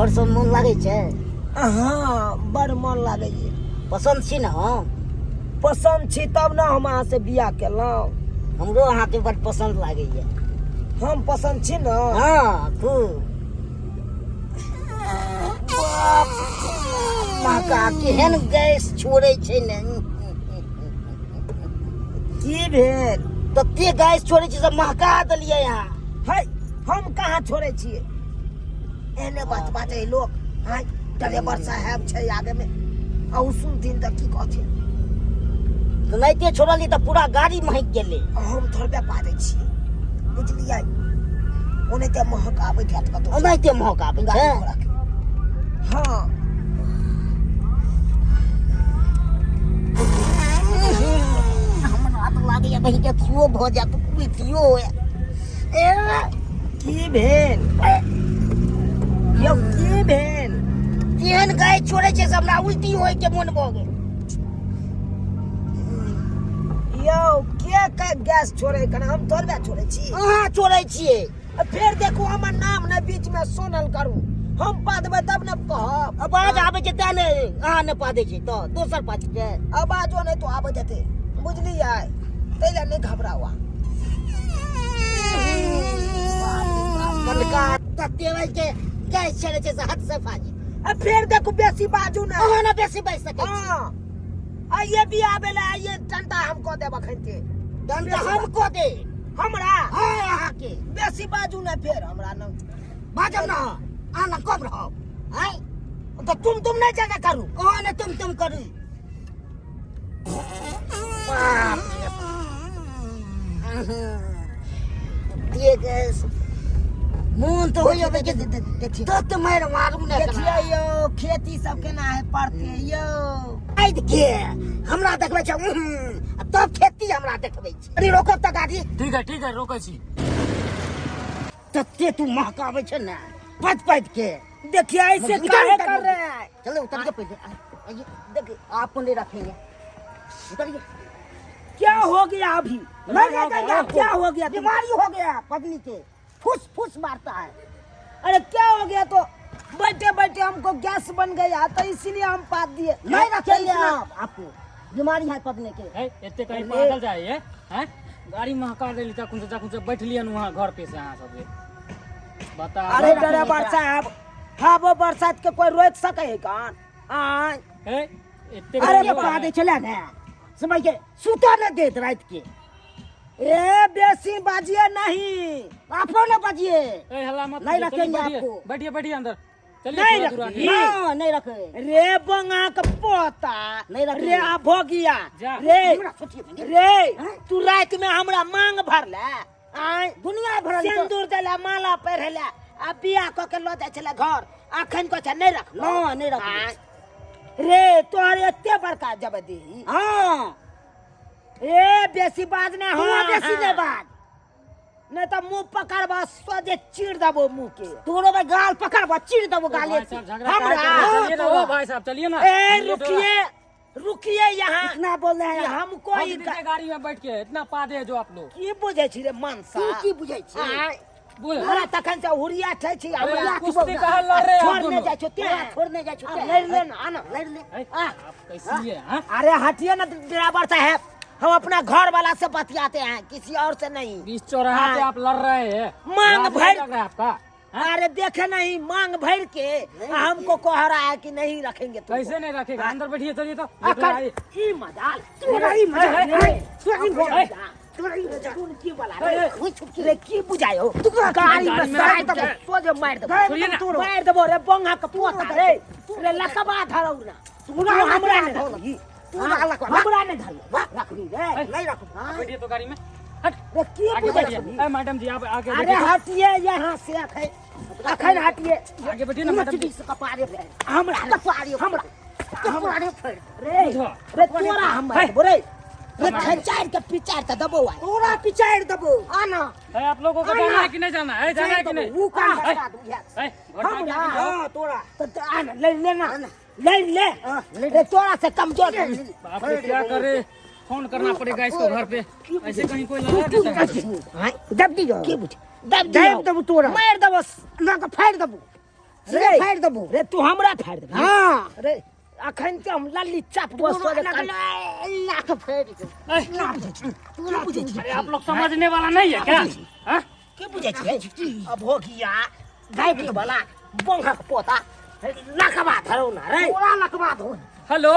आओर सब मोन लागै छै? हाँ, बड़ मन लागैए। पसन्द छी ने हम? पसन्द छी तब ने हम अहाँ से बियाह केलहुँ। हमरो अहाँके बड़ पसन्द लागैए। हम पसन्द छी ने? हाँ, खूब। बाप महका केहन गैस छोड़ै छै ने। की भेल? तते गैस छोड़ै छै सब महका देलियै अहाँ। है, हम कहाँ छोड़ै छियै? एहने बात बाजै लोक। आँय, ड्राइवर साहेब छै आगे में, आ ओ सुनथिन तऽ की कहथिन? तऽ नाइते छोड़लियै तऽ पूरा गाड़ी महकि गेलै। हम थोड़बे बाजै छियै, बुझलियै? ओनाहिते महक आबैत हैत कतौ। ओनाहिते महक आबै छै। गाड़ी घोड़ाके। हाँ। हमरा तऽ लागैया बहिन के अथियो भऽ जायत, उल्टियो होए। ए, की भेल यौ, की भेल? तेहन गाय छोड़ै छै से हमरा उल्टी होय के मोन भऽ गेल। यौ, के के गैस छोड़े कना? हम थोड़बे छोड़े छी। अहाँ छोड़ै छियै। आ फेर देखू, हमर नाम ने बीच में सुनल करू। हम पादबै तब ने कहब। आवाज आबै छै तें ने अहाँ नहि पादै छी तऽ दोसर पादै छै। आवाजो नहि तो आबैत हेतै, बुझलियै? ताहि लए नहि घबराउ अहाँ। बड़का तते होइ छै गैस छोड़ै छै से हद से फाजिल। आ फेर देखू, बेसी बाजू ने। अहाँ ने बेसी बाजि सकै छी। हाँ, आइए बियाह भेलै, आइए टंटा हम कऽ देब अखन के। डंटा हम कऽ दे। हमरा? हाँ, अहाँके। बेसी बाजू ने फेर हमरा न। बाजब ना, अहाँ ना कब रहब आँय? तऽ तुम नहि जादा करू। अहाँ ने तुम तुम करू। बाप रे बाप। ये गैस मोन तऽ होइया देखिए, देखिए, देखिए। तत मारि मारू ने एकरा। देखिए यौ, खेती सब केना है पड़ते यौ। आइद के हमरा देखबै छै, उहुं, आ तब खेती हमरा देखबै छै। अरे रोकब तऽ गाड़ी। ठीक है, ठीक है, रोकै छी। तते तू महकाबै छै ने पद पद के। देखिए ऐसे उतर, काहे उतर, कर उतर। रहे हैं? चलो उतरिए पहले, आइए। देखिए आपको नहीं रखेंगे, उतरिए। क्या हो गया अभी? नहीं रखेंगे आपको। क्या हो गया? बीमारी हो गया पत्नी के, फुस फुस मारता है। अरे क्या हो गया? तो बैठे बैठे हमको गैस बन गया तो इसीलिए हम पात दिए। नहीं रखेंगे आप, आपको बीमारी है पत्नी के। है, एते कहीं पागल जाइए हैं? गाड़ी महका देली तखन से, जखन से बैठलियन वहाँ घर पे से अहाँ सबके बता। अरे ड्राइवर साहब, हाँ वो बरसात के कोई रोक सके है कान? आय। है, एते अरे गाड़ी बता दे चला ने समझ के सुता न देत रात के। ए बेसी बाजिए नहीं। आपो न बाजिए। ए हल्ला मत नहीं कीजिए, चलिए रखेंगे बैठिए, आपको। बैठिए बैठिए अंदर चलिए। नहीं थोड़ा दूर रखेंगे। आगे। हाँ, नहीं रखे। रे बंगा के पोता। नहीं रखे। रे आ भोगिया। जा। रे हमरा सोचिए नहीं। रे तू रात में हमरा मांग भरले आय? दुनिया भरल तो- सिंदूर देला, माला पहिरेला आ बियाह कऽ के लऽ जाइ छलै घर, अखन कहै छै नहि रख। ना, नहीं रखबे। आँय। रे तोहर एते बड़का जबदी? हाँ। ए बेसी बाज नहि। तू हाँ, बेसी हाँ। नहीं बाज। नहीं तो मुंह पकड़बा सोझे चीर देबो मुंह के। तोरो भाई गाल पकड़बा चीर देबो ओ गाले भाई से। साहब झगड़ा हमरा- काहे कर रहे हैं? हाँ, चलिए ना, ओ भाई साहब चलिए ना। ए चलिए थोड़ा। रुकिए रुकिए यहाँ। इतना बोल रहे कि हैं हमको हम ई दीजिए गाड़ी में बैठ के इतना पादे है जो आप लोग। की बुझै छी रे मनसा? तू की बुझै छी? आँय, बोल। हमरा तखन से हुरिया छै छी अरे, हमरा। कुश्ती कहाँ लड़ रहे हैं आप छोड़ने दोनों? जाइ छौ ते? तोरा छोड़ने जाइ छौ आ, ते? लड़ि ले ना, आ ना, लड़ि ले। है, आ, आप कैसी है हाँ? अरे हटिए ना ड्राइवर साहब, हम अपना घर वाला से बतियाते हैं, किसी और से नहीं। बीच चौराहा पे हाँ। आप लड़ रहे हैं, मांग लाज नहीं भर- लग रहा है आपका? हाँ? अरे देखे नहीं, मांग भर के नहीं आ हमको कह रहा है कि नहीं रखेंगे तुमको। कैसे नहीं रखेगा? अंदर बैठिए, चलिए तो ये तो अखन आइए। ई मजाल तोरा ई मजाल, ए, ए, ए, तोरा ई मजाल, ए, तोरा ई मजाल। सुन की वाला ए, रे, ए, ओइ छुटकी रे की बुझायो गाड़ी में गाड़ी में साइड रख दबो सोझे मार दबो। छोड़िए ना। मार दबो रे बंगा के पोता रे, रे लकबा धरौ ना। तोरा तू हमरा हमरा ने धरही। तोरा लकबा। हमरा ने धरही, रखनी रे। नहीं रखू। आप बैठिए तो गाड़ी में, हट। रे की आगे बुझाय बैठिए। ए, मैडम जी आप आगे अरे बैठिए तो। हटिए यहाँ से, अखन अखन हटिए। आगे बैठिए ना मैडम जी। से कपारे पे हमरा कपारे, हमरा कपारे फेर रे। बुझो। रे तोरा हम मार देबो रे, रे खचार के पिचार के दबो आइ। तोरा पिचार देबो आना। ए, आप लोगों को जाना है कि नहीं जाना है? जाना है कि नहीं? ऊ कान ए, बता दू यार। ए, घर पे आके हमरा? जाओ। हाँ तोरा। तो आ ना, ले ले ना, ले ले। हाँ, ले। रे तोरा से कमजोर नहीं। बाप रे, क्या करे, फोन करना पड़ेगा इसको घर पे। ऐसे कहीं कोई लगा देता है? हाँ, दब दियो। की बुझ दब दाबि दियो देबो तोरा। मार देबो ना के फाड़ि देबो। सीधे फाड़ि देबो। रे तू हमरा फाड़ि देबही? हाँ। रे अखन के हम लल्ली चाप बस तोरा नाक फाड़ि देबो। की बुझै छी? अरे आप लोग समझने वाला नहीं है क्या? हाँ? की बुझै छी? अब हो गया गायकी वाला बंखक पोता लकबा धरो ना रे। तोरा लकवा धो। हेलो।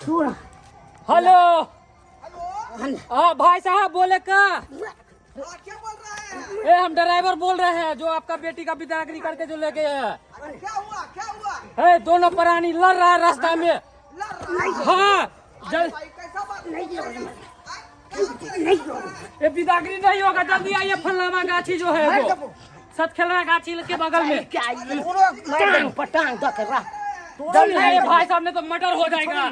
तोरा। हेलो। हाँ भाई साहब बोले का? क्या बोल रहा है? ए हम ड्राइवर बोल रहे हैं जो आपका बेटी का विदागरी करके जो लेके आया है। अरे क्या हुआ, क्या हुआ? ए दोनों प्राणी लड़ रहा है रास्ता में। लड़ रहा है? हाँ जल भाई कैसा बात नहीं। ए विदागरी नहीं होगा, जल्दी आइए फलाना गाछी जो है वो सतखेलना गाछी के बगल में। क्या ई टांग पर टांग दऽ के रह। जल्दी आइए भाई साहब ने तो मर्डर हो जाएगा।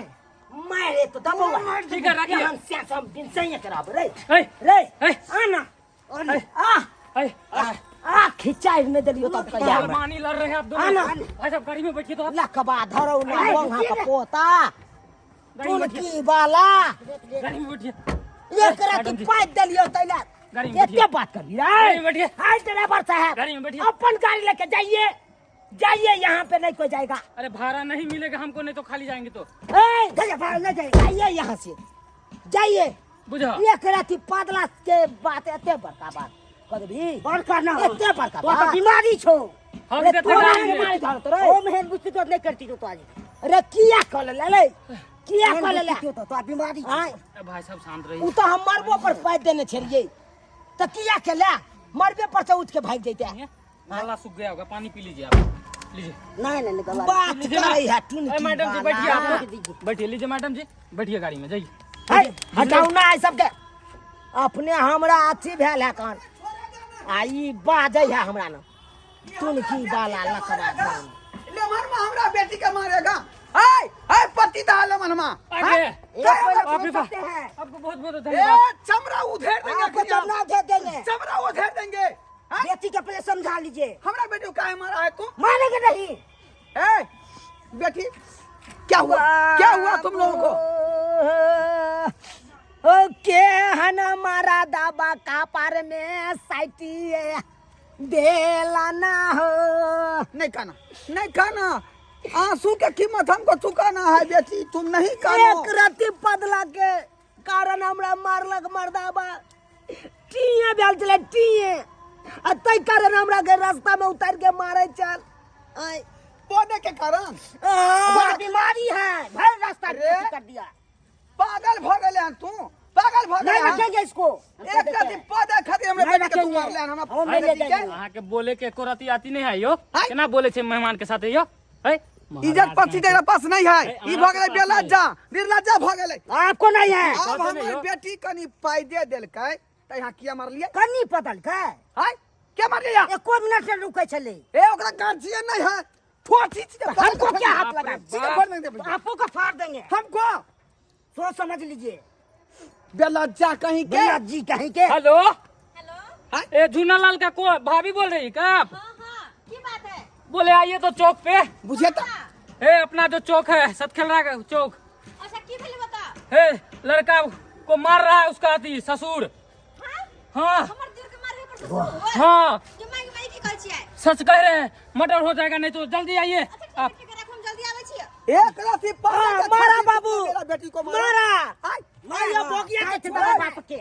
मारे तो दबो। ठीक है, रखिए। हम से हम बिन सही कराब रे। ए, रे ए, आना आ ए, आ आ खिंचाई नहीं देलियो तब कहिया हमरा। मानी लड़ रहे हैं आप दोनों। आना। भाई साहब गाड़ी में बैठिए तो आप। लकबा धरौ ना बंहा का पोता गाड़ी में बैठिए, टुनकी वाला। गाड़ी में बैठिए, एक रात मैडम जी। पाइ देलियो तैला गाड़ी में बैठिए। एते बात कर गाड़ी में बैठिए। हाय ड्राइवर साहब, गाड़ी में बैठिए। अपन गाड़ी लेके जाइए, जाइए, यहाँ पे नहीं कोई जाएगा। अरे भाड़ा नहीं मिलेगा हमको, नहीं तो खाली जाएंगे तो। ए, जाइए, भाड़ा नहीं जाएगा। जाइए यहाँ से जाइए। बुझा। एक राति पादला के बात एते बड़का बात कदबी बड़का ना एते बड़का तो बात। बीमारी छो। हम रे, देते तोरा गाड़ी में। बीमारी धरत रे। ओ मेहन बुझती तो नहीं करती तो आज। रे किया कह ले ले, किया कह ले ले? तो बीमारी छो। आय, ए, भाई साहब शांत रहिए। उ तो हम मरबो पर पाइ देने छलियै त किया के ले मरबे पर से उठ के भागि जैते। गला सूख गया होगा, पानी पी लीजिए आप, लीजिए। नहीं नहीं नहीं, गला बात लीजिए ना। करै है टुनकी ए, मैडम जी वाला। बैठिए आप लोग, बैठिए, लीजिए मैडम जी बैठिए गाड़ी में जाइए। है, हटाउ ना एहि सबके। अपने हमरा अथी भेल है कान आ ई बाजै है हमरा न टुनकी वाला लकवा धरौ। लेमनमा हमरा बेटी के मारेगा। ऐ ऐ पति दा लेमनमा। आगे। एक पहले बाप रे पूछ बाप। सकते हैं। आपको बहुत बहुत ए धन्यवाद। चमड़ा उधेड़ देंगे, आपको चमड़ा उधेड़ देंगे। चमड़ा उधेड़ देंगे। हाँ? बेटी के पहले समझा लीजिए। हमरा बेटी को काहे मारा है तू? मारेंगे नहीं। ए बेटी क्या हुआ, क्या हुआ तुम लोगों को? ओके हन मारा दाबा का पार में साइटी देला ना हो। नहीं खाना, नहीं खाना, आंसू के कीमत हमको चुकाना है बेटी, तुम नहीं खानो। एक रति पदला के कारण हमरा मारलक मर्दाबा। टीए भेल छलै टीए, आ तै कारण हमरा के रास्ता में उतार के मारे चल। आय। पौधे के कारण? बड़ा बीमारी है, भर रास्ता अरे। कर दिया। पागल भ गेले हन तू, पागल भ गेले नहीं हन। रखेंगे इसको। एक रति पौधा खातिर हमरा नहीं बेटी के तू रखेंगे। मारले हन, हमरा हम नहीं ले बेटी के। जाएंगे। अहाँ के बोले के एको रति आती नहीं है यो। हाय। केना बोले छे मेहमान के साथ यो? है? इज्जत पति तेरा पास नहीं है। ए, ई भ गेलै अहाँ के पास बेलज्जा, निर्लज्जा भ गेलै। आपको नहीं है। अब नहीं हमर हो। बेटी कनी पाई दे देलकै त यहाँ किया मारलियै? कनी पदल के हाय, क्या मारलियै? एको मिनट से रुकै छलै। ए ओकरा गार्जियन नहीं है, ठोठी छी। हमको क्या हाथ बाप रे लगा? सीधे फोड़ देंगे भैया। आपको का फाड़ देंगे। हमको सोच समझ लीजिए। बेलज्जा कहीं के। बेलज्जी कहीं के। हेलो। हेलो। ए झूनालाल का को भाभी बोल रही क्या आप? हाँ हाँ, की बात है? बोले आइए तो चौक पे। बुझे तो ए अपना जो चौक है सतखेलरा का चौक। अच्छा की भेल बता? ए लड़का को मार रहा है उसका अति ससुर। हाँ? हाँ। हमर दिल के मारबे पर ससुर हुआ? हाँ। जो माई माई की कहै छियै? सच कह रहे हैं, मर्डर हो जाएगा नहीं तो जल्दी आइए अच्छा आप। ठीक है, रखो, हम जल्दी आबै छियै। एक राती पौधा हाँ, के मारा खातिर बाबू। मेरा बेटी को मारा। मारा। आय, मारियो बोगिया के छे बाप के।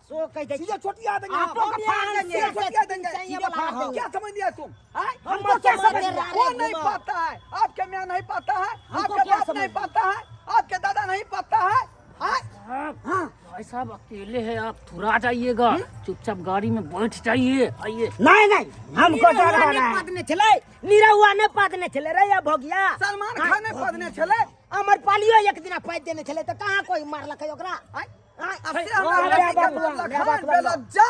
सो कह दे। सीधे छोटिया देंगे। आपको का फाड़ देंगे। सीधे छोटिया देंगे। सीधे फाड़ देंगे। क्या समझ लिया तुम? आय, हमको क्या समझ लिया? कौन नहीं पाता है? आपके मियाँ नहीं पाता है, हमको आपके क्या बाप समझ नहीं लिया? पाता है, आपके दादा नहीं पाता है। आय, भाई साहब अकेले हैं आप, थुरा जाइएगा, चुपचाप गाड़ी में बैठ जाइए। आइए। नहीं नहीं, हमको डर हो रहा है। पादने छलै, निरहुआ ने पादने छलै रे या भोगिया। सलमान खान ने पदने छले। अमर पालियो एक दिना पाद देने छलै त कहाँ कोई मारलकै ओकरा? आय, आय, अब से हमरा अरे बेटी के बाप रे, मारलक बाप हन, रे। बेलज्जा।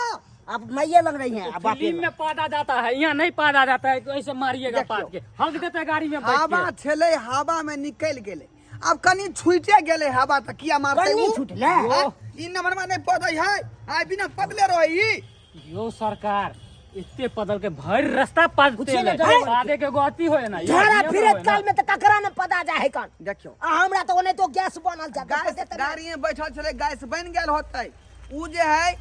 अब मैये लग रही है, अब बाप फिल्म में पादा जाता है, यहाँ नहीं पादा जाता है, तो ऐसे मारिएगा पाद के। हक देते हैं गाड़ी में बैठ हवा के। छलै, हवा में निकल गेलै। अब कनी छूटे गेलै हवा त किया मारतै कनी उ? छूटलै? आय, ई नंबरमा नहीं पदै है, आय बिना पदले रहै ई। यो सरकार इतने पदल के भर रास्ता पादते पूछिए ले। ना ड्राइवर पादे के गति होए ना। झाड़ा ये फिरत होए ना। काल में त ककरा ने पदा जाए कन। देखियौ। आ हमरा त ओने तो गैस बनल छै। गैस गाड़ी में बैठल छलै, गैस बनि गेल होतै। उ जे है,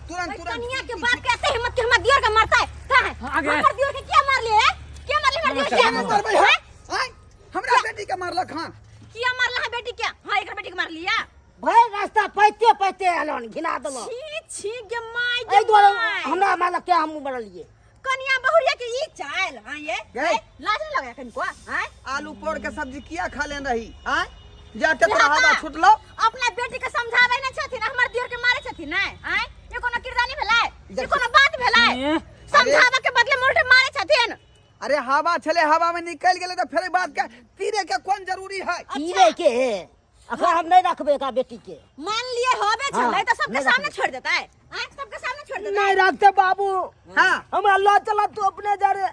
तुरंत ओइ तुरंत कनिया के बाप के एते हिम्मत के हमरा दियोर के मारतै? काहे? आगे। हमर दियोर के किया मारलियै? के नमस्कार, किया नमस्कार। मारबै है आय हमरा बेटी के मारलक हन। किया मारला है बेटी के? हाँ, एकर बेटी के मारलिया। भरि रास्ता पैते पैते एलन घिना देलक। छी छी गे my गे एहि दुआरे my. हमरा मारलक तें हमहूँ मरलियै। कनिया बहुरिया के ई चाल। हाँ ये गै। ए, लाज नहीं लगे कनिको? आय आलू पोड़ के सब्जी किया खा लेन रही? आय जाते तोरा हवा छुटलो। अपना बेटी के समझाबै नै छथिन, हमर दियोर के मारे छथिन नै। आय ये कोनो किरदानी भेलै? ये कोनो बात भेलै? ए, समझाबै के बदले मोटे मारे छथिन। अरे हवा छले, हवा में निकल गेलै तऽ फेर बात के तीरे के कोन जरूरी है? तीरे के अखन हम नहीं रखबै एकरा बेटी के। मान लिए होबे छलै तऽ सबके नहीं सामने रखबै। छोड़ देतै। आय सबके सामने छोड़ देतै। नहीं रखते बाबू। हाँ। हमरा लऽ चला तू अपने जरे।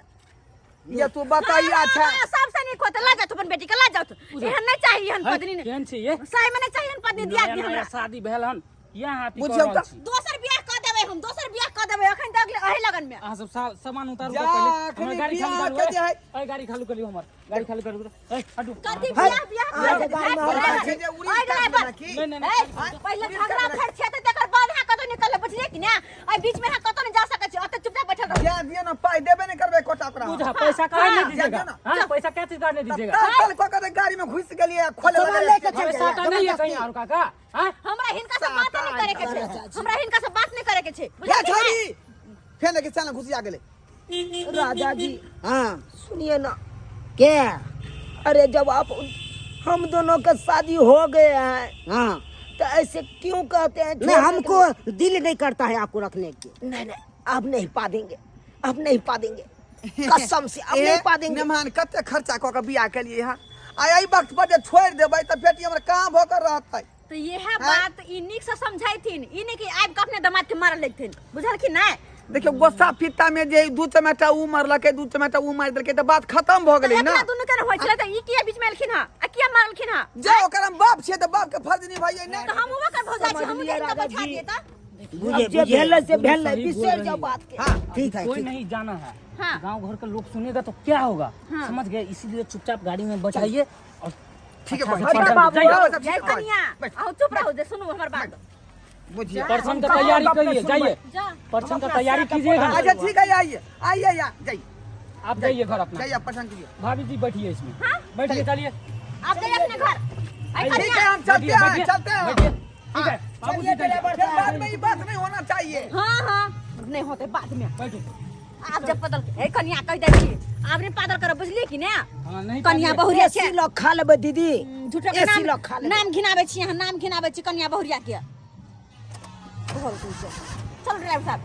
ये तू बताइए। अच्छा हाँ, सबसे नीक होतै लऽ जाथु अपन बेटी के, लऽ जाथु। एहन नहि चाही एहन पत्नी नहि। केहन छी ये? सही में नहि चाही एहन पत्नी दिया नया दी नया हमरा। शादी भेल हन या हाथी बुझियौ कऽ रहल तऽ। छी। दोसर बियाह कऽ देबै हम, दोसर बियाह कऽ देबै अखन तक अही लगन में। अहाँ सब सामान उतारू जा, तऽ पहिले। अखनी हमर गाड़ी खाली बियाह करू। के जे है। ए, गाड़ी खाली करियौ, हमर गाड़ी खाली करू। ए, हटू। कथी बियाह बियाह अहाँके कऽ गाड़ी में देबै? हमरा छै जे उड़ीस ओइ काटि ड्राइवर, लेना की? नहीं नहीं नहीं ए, पहिले झगड़ा फट छै तऽ तकर बाद अहाँ कतौ निकलबै, बुझलियै कि ने? एहि बीच में अहाँ कतौ नहि जा सकै छी, ओतऽ चुपचाप बैठल रहू। जा दियो ना, पाई देबे नहीं करबे कोटा ओकरा। बुझा पैसा काहे नहीं जा दीजिएगा? दियो ना। हाँ, पैसा क्या चीज का नहीं दीजिएगा? तल तल कऽ के गाड़ी में घुस गेलियै खोले सामान लगलियै। लेके चल पैसा जाइए, तो नहीं है कहीं जबरदस्ती। और काका। हाँ हमरा हिनका से बात नहीं करे के छै, हमरा हिनका से बात नहीं करे के छै, हे बुझलियै कि ने? छोरी फेर लेके चल घुसिया गेलै। राजा जी हाँ सुनिए ना। के? अरे जब आप हम दोनों का शादी हो गए हैं हाँ तो ऐसे क्यों कहते हैं? नहीं छोड़ने के हमको दिल नहीं करता है आपको रखने के। लिए। नहीं नहीं, अब नहीं पा देंगे, अब नहीं पा देंगे, कसम से अब नहीं पा देंगे। मेहमान कते खर्चा कऽ के बियाह केलियै हँ, आ एहि वक्त पर जे छोड़ि देबै तऽ बेटी हमर कहाँ भऽ के रहतै? तऽ इएह बात ई नीक से समझैथिन, ई नहि कि आबि कऽ अपने दामाद के मारऽ लगथिन, बुझलखिन नहि? देखियौ गुस्सा फित्ता में जे दू चमेटा ऊ मारलकै, दू चमेटा ऊ मारि देलकै तऽ बात खत्म भऽ तऽ गेलै ना। एकरा दुनू के होइ छलै तऽ ई किया बीच में एलखिन हँ आ किया मारलखिन हँ? जे ओकर हम बाप छियै तऽ बाप के फर्ज निभाइयै ने। तऽ हमहूँ ओकर भौजाइ छी, हमहूँ समझलियै हिनका राजा बैठा जी। दियै तऽ। बुझे अब जे बुझे भेलै से भेलै, सही बोल बिसरि रही जाओ है। बात के। हाँ ठीक है कोई ठीक। नहीं जाना है। हाँ। गांव घर के लोग सुनेगा तो क्या होगा? हाँ। समझ गए? इसीलिए चुपचाप गाड़ी में बैठाइए और ठीक है अच्छा से भाई। परसन बाबू, जाइए। बाबू, सब जय ठीक है। कनिया, बैठ। अहूँ चुप रहू जे सुनू हमर बात। बुझिए परसन का तैयारी करिए, जाइए। जा। परसन का तैयारी कीजिएगा। अच्छा ठीक है, आइए आइए यहाँ जाइए। आप जाइए घर अपना। जाइए, पसंद कीजिए। भाभी जी बैठिए इसमें, बैठिए, चलिए। आप जाइए अपने घर। आई ठीक कनिया है, हम चलते बैठिए, हैं, बैठिए, चलते हैं। बैठिए। ठीक है बाबू जी, ड्राइवर फिर बाद में ये बात नहीं होना चाहिए। हाँ हाँ, नहीं होते बाद में। बैठो। आप जब बदल ए कनिया कह दै छी, आब नहीं पादल करब, बुझलियै कि ने? हाँ नहीं कनिया पादिए। बहुरिया छै। एसी लऽ खा लेबै दीदी, झूठो के एसी नाम लऽ खा लेबै। नाम घिनाबै छी अहाँ, नाम घिनाबै छी कनिया बहुरिया के। चल ड्राइवर साहब।